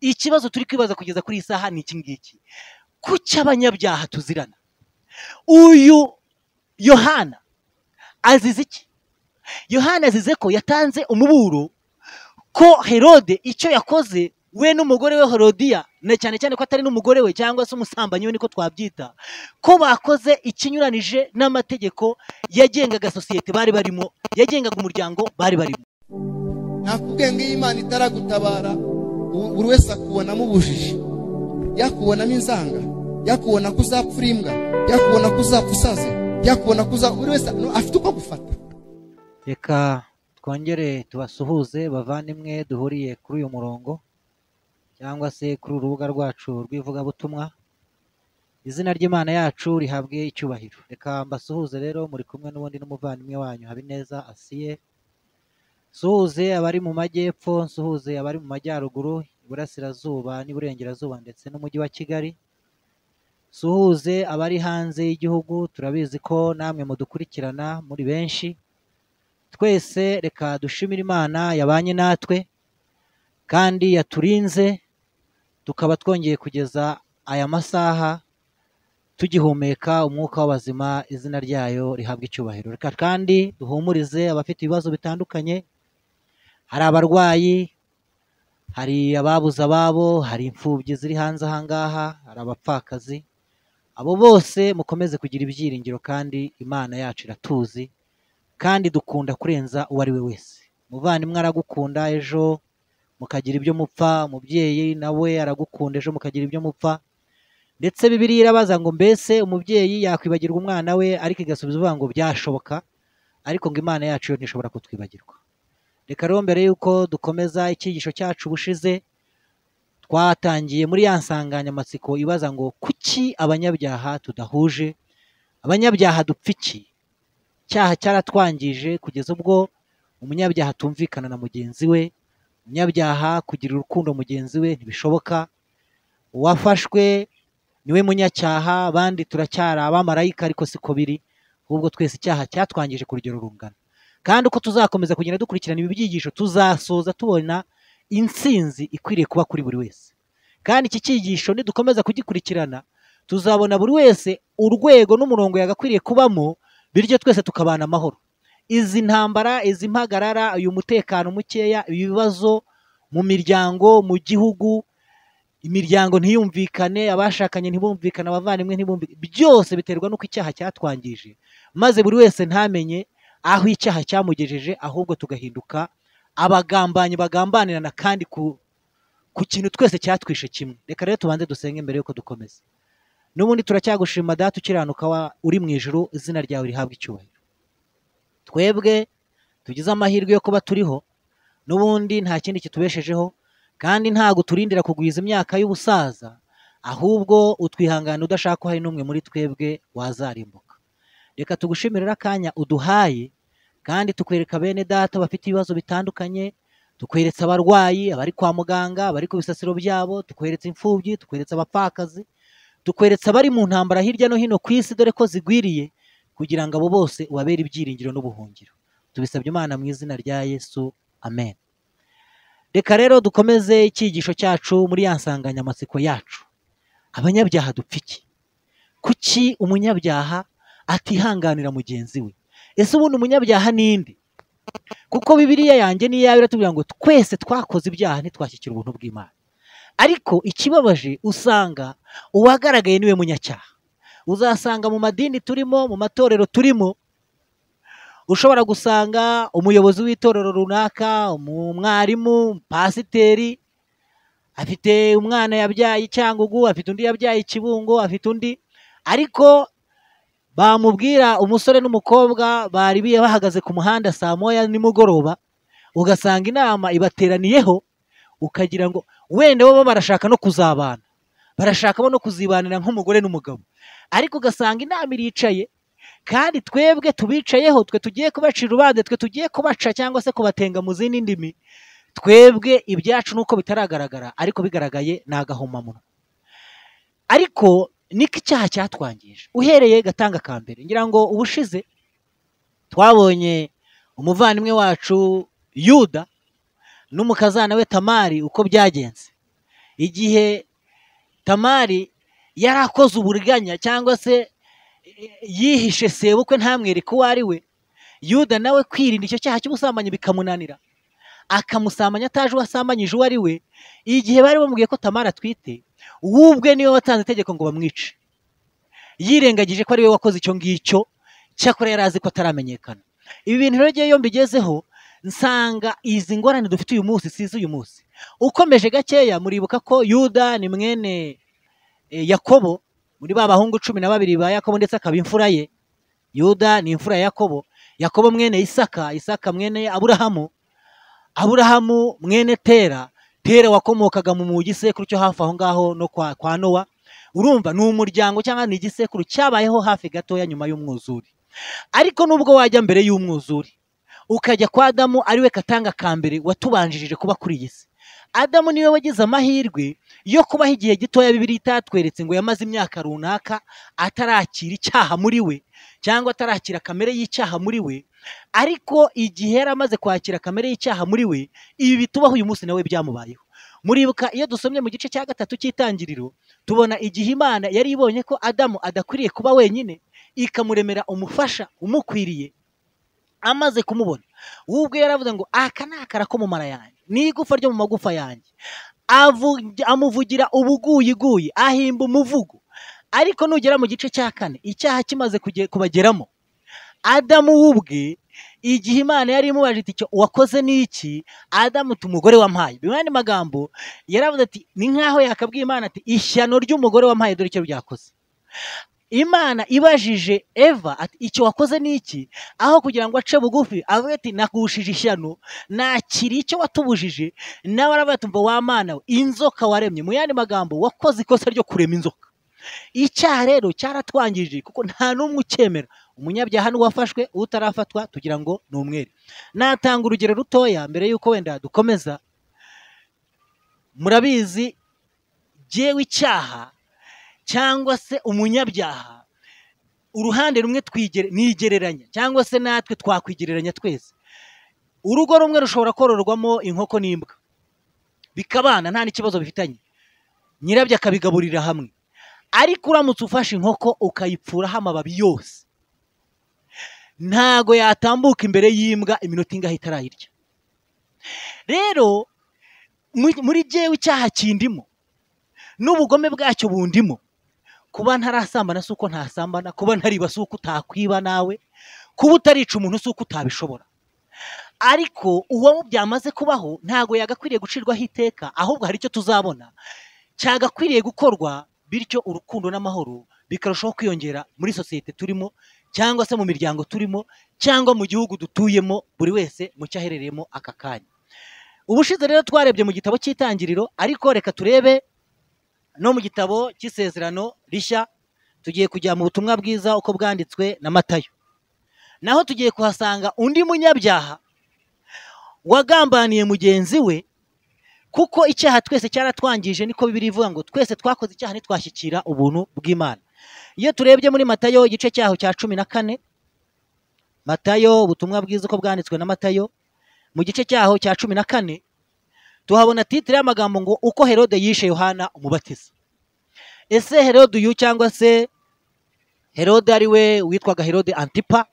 Ikibazo turi kwibaza kugeza kuri iyi saha ni iki ngiki: kuki abanyabyaha tuzirana? Uyu Yohana azize iki? Yohana azize ko yatanze umuburo ko Herode icyo yakoze we n'umugore we Herodiya, na cyane cyane ko atari n'umugore we cyangwa se umusambanyi we niko twabyita, ko bakoze ikinyuranije n'amategeko yagengaga sosiyete bari barimo, yagengaga umuryango bari barimo. Nakubwiye ngo iyo Imana itaragutabara buri wese akubonamo ubujiji, yakubonamo inzanga, yakubona ko uzapfa imbwa, yakubona ko uzapfa usaze, yakubona ko buri wese afite uko gufata. Reka twongere tubasuhuze bavandimwe duhuriye kuri uyu murongo cyangwa se kuri urubuga rwacu rw'ivugabutumwa. Izina ry'Imana yacu rihabwe icyubahiro. Reka mbasuhuze rero, muri kumwe n'ubundi n'umuvandimwe wanyu Habineza Asiye. Nsuhuze abari mu majyepfo, nsuhuze abari mu majyaruguru, iburasirazuba n'iburengerazuba ndetse n'umujyi wa Kigali. Nsuhuze abari hanze y'igihugu, turabizi ko namwe mudukurikirana muri benshi. Twese reka dushimire Imana yabanye natwe kandi yaturinze, tukaba twongeye kugeza aya masaha tugihumeka umwuka w'abazima, izina ryayo rihabwa icyubahiro. Reka kandi duhumurize abafite ibibazo bitandukanye, hari abarwayi, hari ababuze ababo, hari imfubyi ziri hanze aha ngaha, hari abapfakazi. Abo bose mukomeze kugira ibyiringiro, kandi Imana yacu iratuzi kandi dukunda kurenza uwo ari we wese. Umuvandimwe aragukunda ejo mukagira ibyo mupfa, umubyeyi nawe aragukunda ejo mukagira ibyo mupfa. Ndetse Bibiliya irabaza ngo mbese umubyeyi yakwibagirwa umwana we? Ariko igasubiza ivuga ngo byashoboka, ariko ngo Imana yacu yo ntishobora kutwibagirwa. Reka rero mbere y'uko dukomeza icyigisho cyacu ubushize twatangiye muri ya nsanganyamatsiko ibaza ngo kuki abanyabyaha tudahuje, abanyabyaha dupfa iki? Icyaha cyaratwangije kugeza ubwo umunyabyaha atumvikana na mugenzi we, umunyabyaha kugira urukundo mugenzi we ntibishoboka, uwafashwe niwe munyacyaha, abandi turacyari abamarayika ariko siko biri, ahubwo twese icyaha cyatwangije ku rugero rungana. Kandi uko tuzakomeza kugenda dukurikirana ibi byigisho, tuzasoza tubona intsinzi ikwiriye kuba kuri buri wese. Kandi iki cyigisho nidukomeza kugikurikirana, tuzabona buri wese urwego n'umurongo yagakwiriye kubamo, bityo twese tukabana amahoro. Izi ntambara, izi mpagarara, uyu mutekano mukeya, ibibazo mu miryango, mu gihugu, imiryango ntiyumvikane, abashakanye ntibumvikane, abavandimwe ntibumvikane, byose biterwa n'uko icyaha cyatwangije, maze buri wese ntamenye aho icyaha cyamugejeje, ahubwo tugahinduka abagambanyi bagambanirana kandi ku kintu twese cyatwishe kimwe. Reka rero tubanze dusenge mbere yuko dukomeza. N'ubundi turacyagushima Data ukiranuka uri mu ijuru, izina ryawe rihabwe icyubahiro. Twebwe tugize amahirwe yo kuba turiho, n'ubundi nta kindi kitubeshejeho, kandi ntago turindira kugwiza imyaka y'ubusaza, ahubwo utwihangana udashaka ko hari n'umwe muri twebwe wazarimbuka. Reka tugushimire akanya uduhaye, kandi tukwereka bene data bafite ibibazo bitandukanye, tukweretse abarwayi, abari kwa muganga, abari ku bisasiro byabo, tukweretse imfubyi, tukweretse abapfakazi, tukweretse abari mu ntambara hirya no hino ku isi, dore ko zigwiriye, kugira ngo abo bose ubabere ibyiringiro n'ubuhungiro. Tubisabye Imana mu izina rya Yesu, amen. Reka rero dukomeze icyigisho cyacu muri ya nsanganyamatsiko yacu. Abanyabyaha dupfa iki? Kuki umunyabyaha atihanganira mugenzi we? Ese ubundi umunyabyaha ninde? Kuko Bibiliya yanjye n'iyawe iratubwira ngo twese twakoze ibyaha ntitwashyikira ubuntu bw'Imana. Ariko ikibabaje usanga uwagaragaye niwe munyacyaha. Uzasanga mu madini turimo, mu matorero turimo, ushobora gusanga umuyobozi w'itorero runaka, umwarimu, pasiteri, afite umwana yabyaye i Cyangugu, afite undi yabyaye i Kibungo, afite undi, ariko bamubwira umusore n'umukobwa bari bahagaze ku muhanda saa moya nimugoroba, ugasanga inama ibateraniyeho, ukagira ngo wenda bo barashaka no kuzabana, barashaka bo no kuzibanira nk'umugore n'umugabo, ariko ugasanga inama iricaye, kandi twebwe tubicayeho, twe tugiye kubacira urubanza, twe tugiye kubaca cyangwa se kubatenga mu zindi ndimi, twebwe ibyacu nuko bitaragaragara, ariko bigaragaye ni agahomamunwa. Ariko niko icyaha cyatwangije. Uhereye gatanga ka mbere, ngira ngo ubushize twabonye umuvandimwe wacu Yuda n'umukazana we Tamari uko byagenze. Igihe Tamari yari akoze uburiganya cyangwa se yihishe sebukwe ntamwereke uwo ari we, Yuda nawe kwirinda icyo cyaha cy'ubusambanyi bikamunanira, akamusambanya ataje uwasambanyije uwo ari we. Igihe bari bamubwiye ko Tamari atwite, we ubwe niwe watanze itegeko ngo bamwice, yirengagije ko ari we wakoze icyo ngicyo, cyakora yari azi ko ataramenyekana. Ibi bintu rero iyo mbigezeho nsanga izi ngorane dufite uyu munsi si iz'uyu munsi. Ukomeje gakeya muribuka ko Yuda ni mwene Yakobo, muri ba bahungu 12 ba Yakobo, ndetse akaba imfura ye. Yuda ni imfura ya Yakobo, Yakobo mwene Isaka, Isaka mwene Aburahamu, Aburahamu mwene Tera, Tera wakomokaga mu gisekuru cyo hafi aho ngaho no kwa Nowa. Urumva ni umuryango cyangwa ni igisekuru cyabayeho hafi gatoya nyuma y'umwuzure. Ariko nubwo wajya mbere y'umwuzure ukajya kwa Adamu, ariwe katanga ka mbere watubanjirije kuba kuri iyi si. Adamu niwe wagize amahirwe yo kubaho igihe gitoya, Bibiliya itatweretse ngo yamaze imyaka runaka atarakira icyaha muri we cyangwa atarakira kamere y'icyaha muri we. Ariko igihe yari amaze kwakira kamere y'icyaha muri we, ibi bitubaho uyu munsi nawe byamubayeho. Muribuka iyo dusomye mu gice cya 3 cy'itangiriro, tubona igihe Imana yari ibonye ko Adamu adakwiriye kuba wenyine, ikamuremera umufasha umukwiriye. Amaze kumubona, we ubwe yaravuze ngo aka ni akara ko mu mara yanjye, ni igufa ryo mu magufa yanjye. Amuvugira ubuguyiguyi, ahimba umuvugo. Ariko nugera mu gice cya 4, icyaha kimaze kubageramo, Adamu ubwe igihe Imana yari imubajije iti icyo wakoze ni iki, Adamu ati umugore wampaye. Mu yandi magambo yaravuze ati ni nkaho yakabwiye Imana ati ishyano ry'umugore wampaye dore icyo ryakoze. Imana ibajije Eva ati icyo wakoze ni iki, aho kugira ngo ace bugufi avuge ati nagushije ishyano, nakiri icyo watubujije, nawe aravuga ati umva wa Mana we, inzoka waremye. Mu yandi magambo wakoze ikosa ryo kurema inzoka. Icyaha rero cyaratwangije kuko nta n'umwe ucyemera. Umunyabyaha n'uwafashwe, utarafatwa tugira ngo ni umwere. Natanga urugero rutoya mbere y'uko wenda dukomeza. Murabizi jyewe icyaha cyangwa se umunyabyaha, uruhande rumwe nigereranya cyangwa se natwe twakwigereranya twese. Urugo rumwe rushobora kororwamo inkoko n'imbwa bikabana nta n'ikibazo bifitanye, nyirabyo akabigaburira hamwe. Ariko uramutse ufashe inkoko ukayipfuraho amababi yose, ntago yatambuka imbere y'imbwa iminota ingahe itarayirya. Rero muri jyewe icyaha kindimo n'ubugome bwacyo bundimo. Kuba ntarasambana si uko ntasambana, kuba ntariba si uko utakwiba nawe, kuba utarica umuntu si uko utabishobora. Ariko uwo byamaze kubaho ntago yagakwiriye gucirwaho iteka, ahubwo hari icyo tuzabona cyagakwiriye gukorwa, bityo urukundo n'amahoro bikarushaho kwiyongera muri sosiyete turimo, cyangwa se mu miryango turimo, cyangwa mu gihugu dutuyemo, buri wese mu cyo aherereyemo aka kanya. Ubushize rero twarebye mu gitabo cy'itangiriro, ariko reka turebe no mu gitabo cy'isezerano rishya. Tugiye kujya mu butumwa bwiza uko bwanditswe na Matayo. Naho tugiye kuhasanga undi munyabyaha wagambaniye mugenzi we, kuko icyaha twese cyaratwangije, niko Bibiliya ivuga ngo twese twakoze icyaha ntitwashyikira ubuntu bw'Imana. Iyo turebye muri Matayo igice cyaho cya 14, Matayo ubutumwa bwiza uko bwanditswe na Matayo, mu gice cyaho cya 14 tuhabona titire y'amagambo ngo uko Herode yishe Yohana umubatiza. Ese Herode uyu cyangwa se Herode ari we witwaga Herode Antipa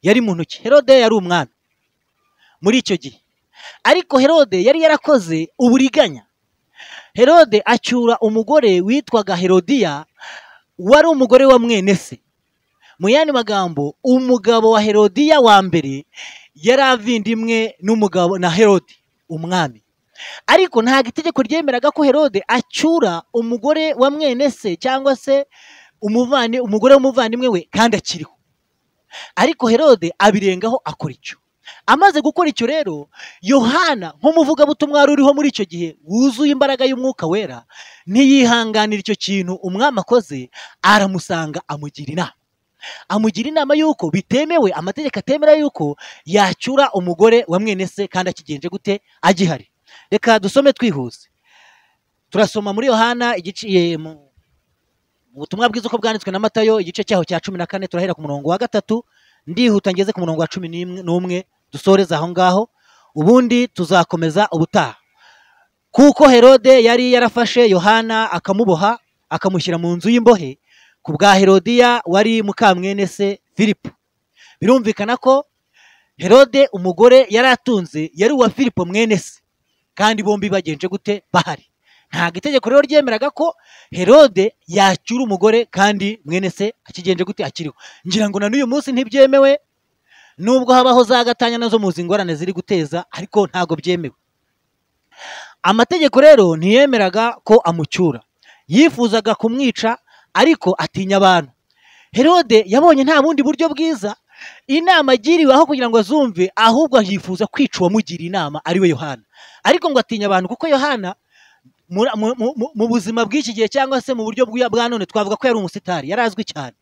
yari muntu ki? Herode yari umwami muri icyo gihe. Ariko Herode yari yarakoze uburiganya. Herode acyura umugore witwaga Herodiya, wari umugore wa mwene se. Mu yandi magambo umugabo wa Herodiya wa mbere yari avindimwe n'umugabo na Herode umwami. Ariko ntabwo itegeko ryemeraga ko Herode acyura umugore wa mwene se cyangwa se umugore w'umuvandimwe we kandi akiriho. Ariko Herode abirengaho akora icyo. Amaze gukora icyo rero, Yohana nk'umuvugabutumwa wari uriho muri icyo gihe wuzuye imbaraga y'umwuka wera, ntiyihanganira icyo kintu umwami akoze, aramusanga amugira inama. Amugira inama yuko bitemewe, amategeko atemera yuko yacyura umugore wa mwene se kandi akigenje gute agihari. Reka dusome twihuse. Turasoma muri Yohana igice mu butumwa bwiza uko bwanditswe na Matayo igice cyaho cya 14, turahera ku murongo wa 3, ndihuta ngeze ku murongo wa 11 dusoreza aho ngaho, ubundi tuzakomeza ubutaha. Kuko Herode yari yarafashe Yohana akamuboha akamushyira mu nzu y'imbohe ku bwa Herodiya wari mukamwene se Filipo. Birumvikana ko Herode umugore yari atunze yari uwa Filipo mwene se, kandi bombi bagenje gute? Bahari. Ntabwo itegeko rero ryemeraga ko Herode yacyura umugore kandi mwene se akigenje gute? Akiriho. Ngira ngo na n'uyu munsi ntibyemewe, nubwo habaho za gatanya nazo muzi ingorane ziri guteza, ariko ntabwo byemewe. Amategeko rero ntiyemeraga ko amucyura, yifuzaga kumwica ariko atinya abantu. Herode yabonye nta bundi buryo bwiza inama agiriwe aho kugira ngo azumve, ahubwo yifuza kwica uwamugiriye inama ari we Yohana. Ariko ngo atinya abantu kuko Yohana mu buzima bw'iki gihe cyangwa se mu buryo bwa none twavuga ko yari umusitari, yari azwi cyane.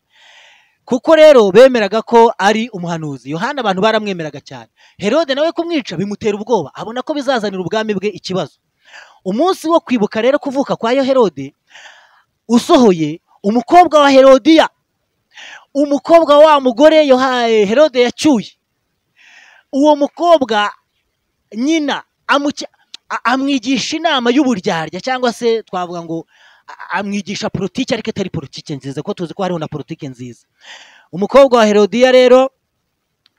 Kuko rero bemeraga ko ari umuhanuzi. Yohana abantu baramwemeraga cyane. Herode nawe kumwica bimutera ubwoba, abona ko bizazanira ubwami bwe ikibazo. Umunsi wo kwibuka rero kuvuka kwa Herode usohoye, umukobwa wa Herodiya, umukobwa wa mugore Herode yacyuye, uwo mukobwa nyina amwigisha inama y'uburyarya, cyangwa se twavuga ngo amwigisha politiki, ariko atari politiki nziza, ko tuzi ko hariho na politiki nziza. Umukobwa wa Herodiya rero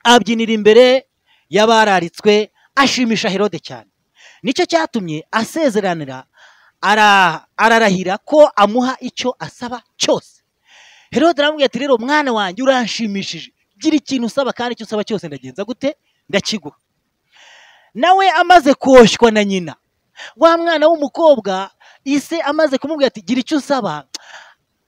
abyinira imbere y'abararitswe, ashimisha Herode cyane. Nicyo cyatumye asezeranira, ararahira ko amuha icyo asaba cyose. Herode aramubwira ati rero mwana wanjye uranshimishije, gira ikintu usaba kandi icyo usaba cyose ndagenza gute? Ndakiguha. Nawe amaze koshywa na nyina, wa mwana w'umukobwa ise amaze kumubwira ati gira icyo usaba,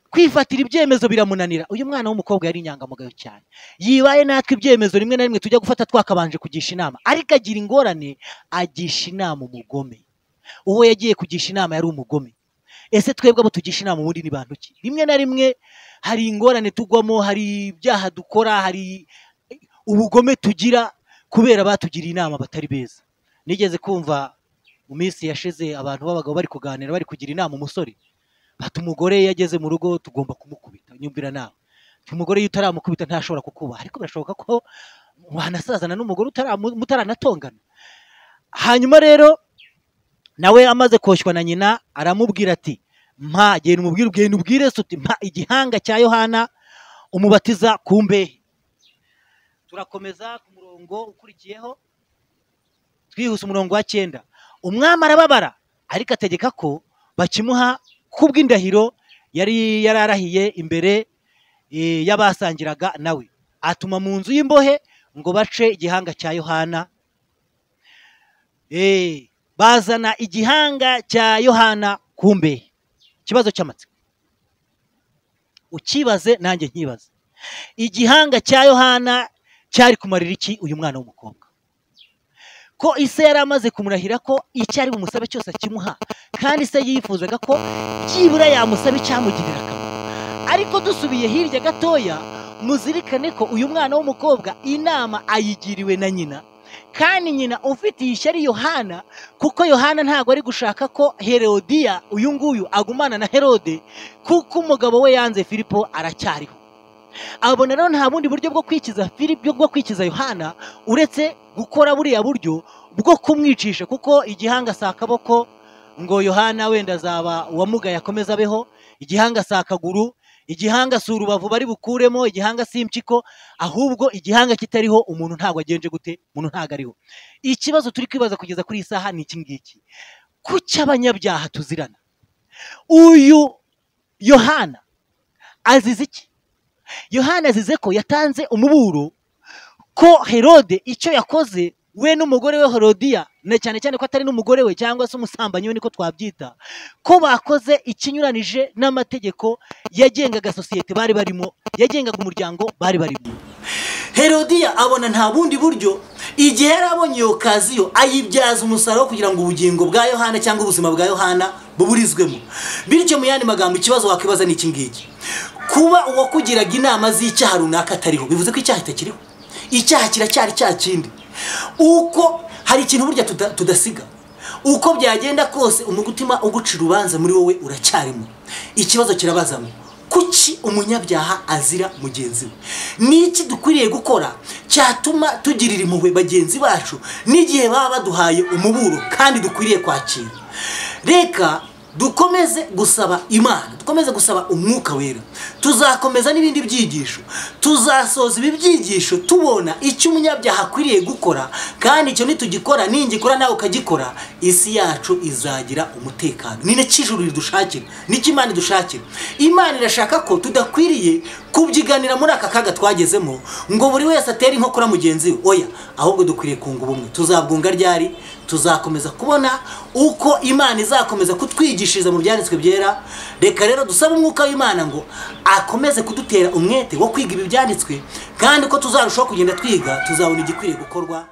kwifatira ibyemezo biramunanira. Uyu mwana w'umukobwa yari inyangamugayo cyane, yibaye natwe ibyemezo rimwe na rimwe tujya gufata twakabanje kugisha inama, ariko agira ingorane, agisha inama umugome. Uwo yagiye kugisha inama yari umugome. Ese twebwe abo tugisha inama ubundi ni bantu ki? Rimwe na rimwe hari ingorane tugwamo, hari ibyaha dukora, hari ubugome tugira kubera batugiriye inama batari beza. Nigeze kumva mu minsi yashize abantu b'abagabo bari kuganira, bari kugira inama umusore, bati umugore yageze mu rugo tugomba kumukubita. Nyumvira nawe, umugore iyo utaramukubita ntashobora kukubaha, ariko birashoboka ko wanasazana n'umugore mutaranatongana. Hanyuma rero nawe amaze koshywa na nyina aramubwira ati mpa, genda umubwire, ugenda ubwire se uti mpa igihanga cya Yohana umubatiza ku mbehe. Turakomeza ku murongo ukurikiyeho, twihuse umurongo wa 9. Umwami arababara, ariko ategeka ko bakimuha kubw'indahiro yari yararahiye imbere y'abasangiraga nawe. Atuma mu nzu y'imbohe ngo bace igihanga cya Yohana. Bazana igihanga cya Yohana ku mbehe. Ikibazo cy'amatsiko, ukibaze nanjye nkibaze. Igihanga cya Yohana cyari kumarira iki uyu mwana w'umukobwa? Ko ise yari amaze kumurahira ko icyo ari bumusabe cyose akimuha, kandi se yifuzaga ko byibura yamusaba icyamugirira akamaro. Ariko dusubiye hirya gatoya, muzirikane ko uyu mwana w'umukobwa inama ayigiriwe na nyina, kandi nyina ufitiye ishyari Yohana, kuko Yohana ntabwo ari gushaka ko Herodiya uyu nguyu agumana na Herode, kuko umugabo we yanze Filipo aracyariho. Abona rero nta bundi buryo bwo kwikiza Filipo, bwo kwikiza Yohana, uretse gukora buriya buryo bwo kumwicisha, kuko igihanga si akaboko ngo Yohana wenda azaba uwamugaye akomeza abeho, igihanga si akaguru, igihanga si urubavu bari bukuremo, igihanga si impyiko, ahubwo igihanga kitariho umuntu ntabwo agenje gute? Umuntu ntabwo ariho. Ikibazo turi kwibaza kugeza kuri iyi saha ni iki ngiki: kuki abanyabyaha tuzirana? Uyu Yohana azize iki? Yohana azize ko yatanze umuburo ko Herode icyo yakoze we n'umugore we Herodiya, na cyane cyane ko atari n'umugore we cyangwa se umusambanyi we niko twabyita, ko bakoze ikinyuranije n'amategeko yagengaga sosiyete bari barimo, yagengaga umuryango bari barimo. Herodiya abona nta bundi buryo, igihe yari abonye iyo kaziyo ayibyaza umusaruro kugira ngo ubugingo bwa Yohana cyangwa ubuzima bwa Yohana buburizwemo. Bityo mu yandi magambo ikibazo wakwibaza ni iki ngiki: kuba uwakugiraga inama z'icyaha runaka atariho bivuze ko icyaha kitakiriho? Icyaha kiracyari cya kindi. Uko hari ikintu burya tudasiga, uko byagenda kose umutima uguca urubanza muri wowe uracyarimo. Ikibazo kirabazamo, Kuki umunyabyaha azira mugenzi we? Ni iki dukwiriye gukora cyatuma tugirira impuhwe bagenzi bacu n'igihe baba baduhaye umuburo kandi dukwiriye kwakira? Reka dukomeze gusaba Imana, dukomeze gusaba Umwuka Wera. Tuzakomeza n'ibindi byigisho, tuzasoza ibi byigisho tubona icyo umunyabyaha akwiriye gukora, kandi icyo nitugikora, ningikora nawe ukagikora, isi yacu izagira umutekano. Ni nacyo ijuru ridushakira, nicyo Imana idushakira. Imana irashaka ko tudakwiriye kubyiganira muri aka kaga twagezemo ngo buri wese atere inkokora mugenzi we. Oya, ahubwo dukwiriye kunga ubumwe. Tuzabwunga ryari? Tuzakomeza kubona uko Imana izakomeza kutwigishiriza mu byanditswe byera. Reka rero dusabe Umwuka w'Imana ngo akomeze kudutera umwete wo kwiga ibi byanditswe, kandi ko tuzarushaho kugenda twiga tuzabona igikwiriye gukorwa.